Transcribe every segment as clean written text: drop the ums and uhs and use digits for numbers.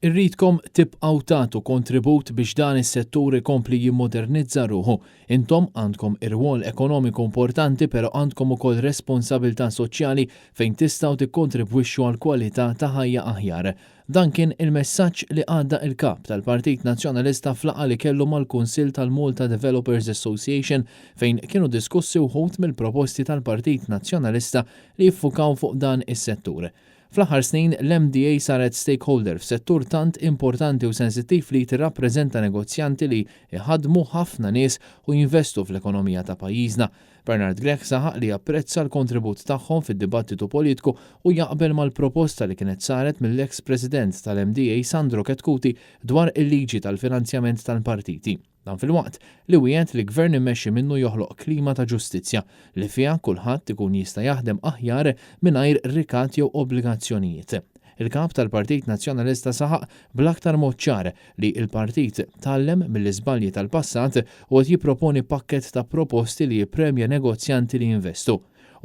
Irridkom tibqgħu tagħtu kontribut biex dan is-settur ikompli jimmodernizza ruħu. Intom għandkom irwol ekonomiku importanti, però għandkom ukoll responsabilità soċjali fejn tistgħu tikkontribwixxu għal kwalità ta' ħajja aħjar. Dan kien il-messaġġ li għadda il-kap tal-Partit Nazzjonalista f'laqgħa li kellu mal-Kunsill tal-Malta Developers Association, fejn kienu diskussi wħud mill-proposti tal-Partit Nazzjonalista li jiffukaw fuq dan is-settur. Fl-aħħar snin, l-MDA saret stakeholder f'settur tant importanti u sensittiv li tirrappreżenta negozjanti li jħaddmu ħafna nies u jinvestu fl-ekonomija ta' pajjiżna. Bernard Grech saħaq li japprezza l-kontribut tagħhom fid-dibattitu politiku u jaqbel mal-proposta li kienet saret mill-eks President tal-MDA Sandro Chetcuti dwar il-liġi tal-finanzjament tal-partiti. Dan filwaqt li wiegħed li gvern immexxi minnu joħloq klima ta' ġustizzja li fiha kulħadd ikun jista' jaħdem aħjar mingħajr rikatt jew obbligazzjonijiet. Il-kap tal-Partit Nazzjonalista saħaq bl-aktar mod ċar li l-partit tgħallem mill-iżbalji tal-passat u qed jipproponi pakkett ta' proposti li jippremja negozjanti li jinvestu.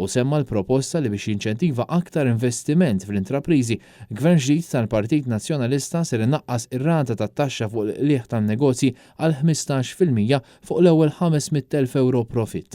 U semma l-proposta li biex jinċentiva aktar investiment fl-intrapriżi, gvern ġdid tal-Partit Nazzjonalista ser inaqqas ir-rata tat-taxxa fuq il-qligħ tan-negozji għal 15% fuq l-ewwel €500,000 profitt.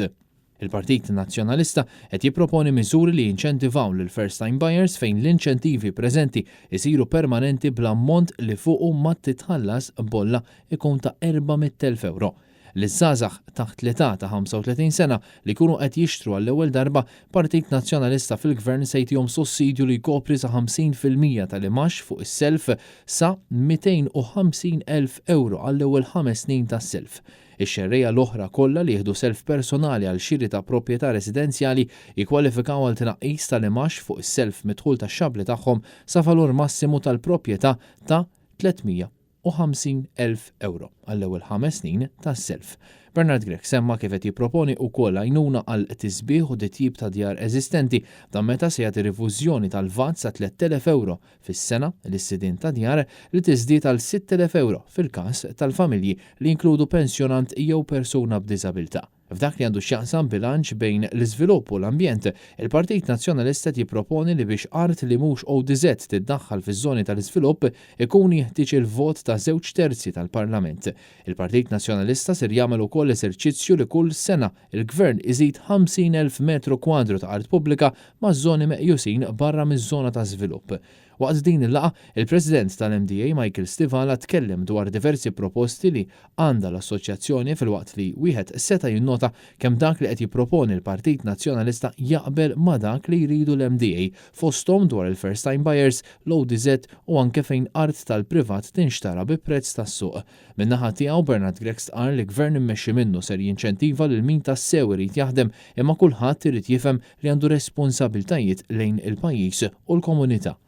Il-Partit Nazzjonalista qed jipproponi miżuri li jinċentivaw lil first time buyers, fejn l-inċentivi preżenti jsiru permanenti bl-ammont li fuqu ma titħallas bolla ikun ta' €400,000. Liż-żgħażagħ taħt l-età ta' 35 sena li jkunu qed jixtru għall-ewwel darba, Partit Nazzjonalista fil-Gvern se jtihom sussidju li jkopri sa 50% tal-imgħax fuq is-self sa €250,000 għall-ewwel 5 snin tas-self. Ix-xerrejja l-oħra kollha li jieħdu self personali għal xiri ta' proprjetà residenzjali jikkwalifikaw għal tnaqqis tal-imgħax fuq is-self mid-dħul taxxabbli tagħhom sa valur massimu tal-proprjetà ta' €350,000 għall-ewwel 5 snin tas-self. Bernard Grech semma kif qed jipproponi wkoll għajnuna għal tisbiħ u titjib ta' djar eżistenti, dan meta se jagħti rifużjoni tal-VAT sa €3,000 fis-sena lis-sidien ta' djar, li tiżdied għal €6,000 fil-każ tal-familji li jinkludu pensjonant jew persuna b'diżabilità. F'dak li għandu x'jaqsam bilanċ bejn l-iżvilupp u l-ambjent, il-Partit Nazzjonalista jipproponi li biex art li mhux ODZ tiddaħħal fiż-żoni tal-iżvilupp ikun jeħtieġ il-vot ta' 2/3 tal-Parlament. Il-Partit Nazzjonalista ser jagħmel ukoll eżerċizzju li kull sena il-Gvern iżid 50,000 metru kwadru ta' art pubblika ma' żoni meqjusin barra miż-żona ta' żvilupp. Waqt din il-laqgħa, il-President tal-MDA Michael Stivala tkellem dwar diversi proposti li għandha l-assoċjazzjoni, filwaqt li wieħed seta' jinnota kemm dak li qed jipproponi l-Partit Nazzjonalista jaqbel ma' dak li jridu l-MDA, fosthom dwar il-first time buyers, l-ODZ u anke fejn art tal-privat tinxtara bi prezz tas-suq. Min-naħa tiegħu, Bernard Grech stqarr li gvern immexxi minnu ser jinċentiva lil min tassew irid jaħdem, imma kulħadd irid jifhem li għandu responsabiltajiet lejn il-pajjiż u l-komunità.